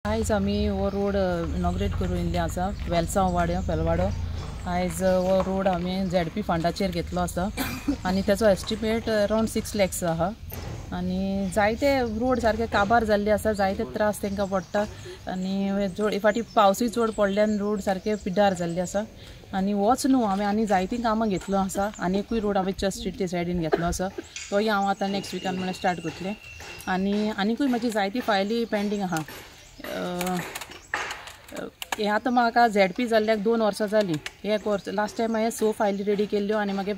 आयज आमी हो रोड इनॉग्रेट करून येयल्ले आसा वेलसांव वाड्यो पेलवाडो. आयज हो रोड आमी झेडपी फंडाचेर घेतलो आसा आनी तेचो एस्टिमेट अरावंड 6 लॅक्स आहा. आनी जायते रोड सारके काबार जाल्ले आसा, जायते त्रास तांकां पडटा आनी चड फाटीं पावसूय चड पडल्यान रोड सारके पिड्ड्यार जाल्ले आसा. आनी होच न्हू, हांवें आनी जायतीं कामां घेतलो आसा. आनी एकूय रोड हांवें चर्च स्ट्रीट ते सायडीन घेतलो आसा, तोय हांव आतां नेक्स्ट विकान म्हणल्यार स्टार्ट करतलें. आनी आनीकूय म्हजी जायती फायली पेंडींग आहा. हें आतां म्हाका झेडपी जाल्ल्याक 2 वर्सां जालीं. एक वर्स लास्ट टायम हांवें 6 फायली रेडी केल्ल्यो आनी मागीर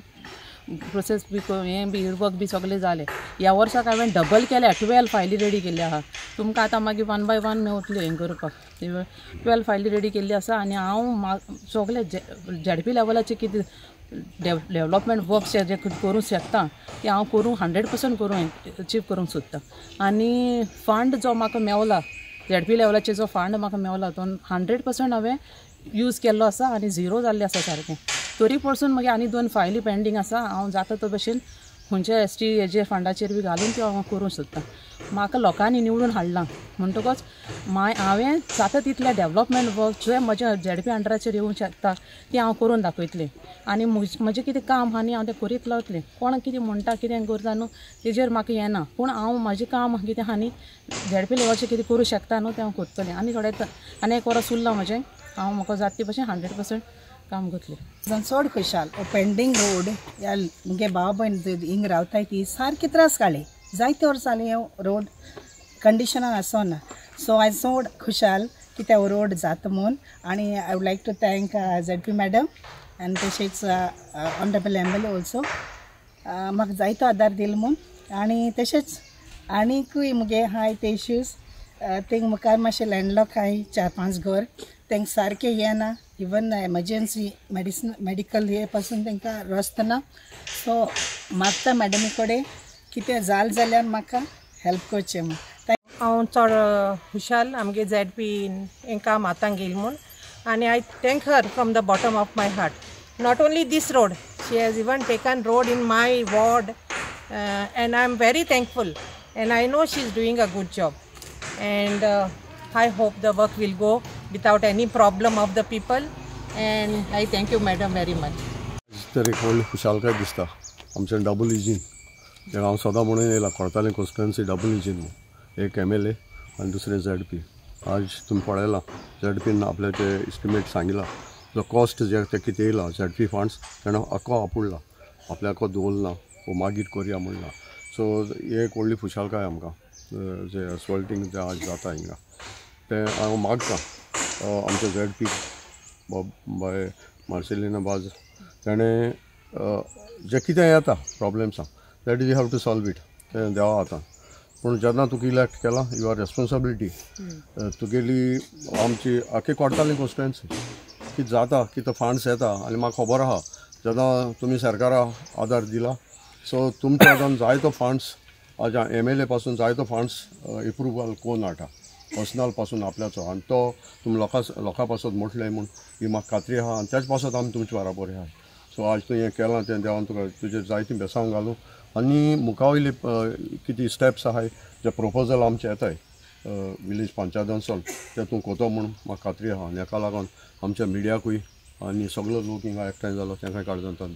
प्रोसेस बी हें बी वर्क बी सगळें जालें. ह्या वर्साक हांवें डबल केल्या, 12 फायली रेडी केल्ली आहा. तुमकां आतां मागीर 1 बाय 1 मेवतल्यो हें करपाक. 12 फायली रेडी केल्ली आसा आनी हांव सगळे झेडपी लेवलाचेर कितें डेवलपमेंट वर्क्स जे करूंक शकता ते हांव करूंक 100% करूंक अचीव करूंक सोदतां. आनी फंड जो म्हाका मेवला झेडपी लेवलाचेर जो फंड म्हाका मेवला तो 100% हांवें यूज केल्लो आसा आनी झिरो जाल्लें आसा सारकें. तरी पसून मागीर आनी 2 फायली पेंडींग आसा. हांव जाता तो भशेन खंयच्या एस टी हेजेर फंडाचेर बी घालून त्यो हांव करूंक सोदतां. म्हाका लोकांनी निवडून हाडलां म्हणटकच हांवें जाता तितलें डेवलपमेंट वर्क जे म्हज्या झेडपी अंडराचेर येवंक शकता तें हांव करून दाखयतलें. आनी म्हजें कितें काम आहा न्ही हांव तें करीत रावतलें. कोण कितें म्हणटा कितें करता न्हू तेजेर म्हाका येना, पूण हांव म्हजें काम कितें आहा न्ही झेडपी लेवलाचेर कितें करूं शकता न्हू तें हांव करतलें. आनी थोडें आनी 1 वर्स उरलां म्हजें, हांव म्हाका जाता ते भशेन 100% काम करतलें. चड खुशाल हो पेंडींग रोड ह्या मुगे भाव भयण हिंग रावताय ती सारकी त्रास काडले. जायते वर्सां जालीं हो रोड कंडिशनान आसना. सो हांव चड खुशाल की ते रोड जाता म्हूण. आनी I would like to thank ZP madam आनी तशेंच ऑनरेबल एमएलए ऑल्सो म्हाका जायतो आदार दिलो म्हूण. आनी तशेंच आनीकूय मुगे आहाय ते इश्यूज तेंक मुखार मातशें लँडलॉक आहाय 4-5 घर, तेंक सारकें येना. इवन एमर्जन्सी मेडिसन मेडिकल हे पासून तांकां रस्तो ना. सो मागता मॅडमी कडेन कितें जालें जाल्यार म्हाका हेल्प करचें म्हूण. हांव चड खुशाल आमगे झेडपीन हें काम आतां घेयलें म्हूण. आनी I thank her from the bottom of my heart. Not only this road, she has even taken road in my ward and I am very thankful and I know she is doing a good job and I hope the work will go without any problem of the people and I thank you madam very much. तर एक व्हडली खुशालकाय दिसता आमचें double engine. हांव सदां म्हणून येयला कोर्तालें कॉन्स्टिट्युएन्सी डबल इंजीन म्हूण, एक एमएलए आनी दुसरें झेडपी. आज तुमी पळयलां झेडपीन आपल्याचे इस्टिमेट सांगिला, जो कॉस्ट जे ते कितें येयला झेडपी फंड्स तेणें आख्खो आपुडला, आपल्याको दवरना वो मागीर करया म्हणला. सो ही एक व्हडली खुशालकाय आमकां जे असॉल्टींग जे आज जाता हिंगा तें हांव मागता आमच्या झेडपी बाय मार्सेलिना बाज तेणें जें कितें येता प्रॉब्लम्सां that is you have to solve it, तें देवा हातान. पूण जेन्ना तुका इलेक्ट केलां you are responsibility तुगेली आमची आख्खी कोर्ताली कॉन्स्टिट्युएन्सी कितें जाता कितें फंड्स येता आनी म्हाका खबर आहा जेन्ना तुमी सरकारा आदार दिला सो तुमच्या हातान जायतो फंड्स आज एमएलए पासून जायतो फंड्स एप्रुवल कोन्न हाडटा पर्सनल पासून आपल्याचो आनी तो तुमी लोकां पासत म्हटलें म्हूण ही म्हाका खात्री आहा आनी त्याच पासत आमी तुमचे बराबर आहा. सो आज तूं हें केलां तें देवान तुका तुजेर जायतीं बेसांव घालूं आनी मुखा वयले कितें स्टेप्स आहाय जे प्रोपोजल आमचे येताय विलेज पंचायतान ते तूं कोतो म्हूण म्हाका खात्री आहा. आनी हेका लागून आमच्या मिडियाकूय आनी सगलो लोक हिंगा एकठांय जालो तेंकां काळजान.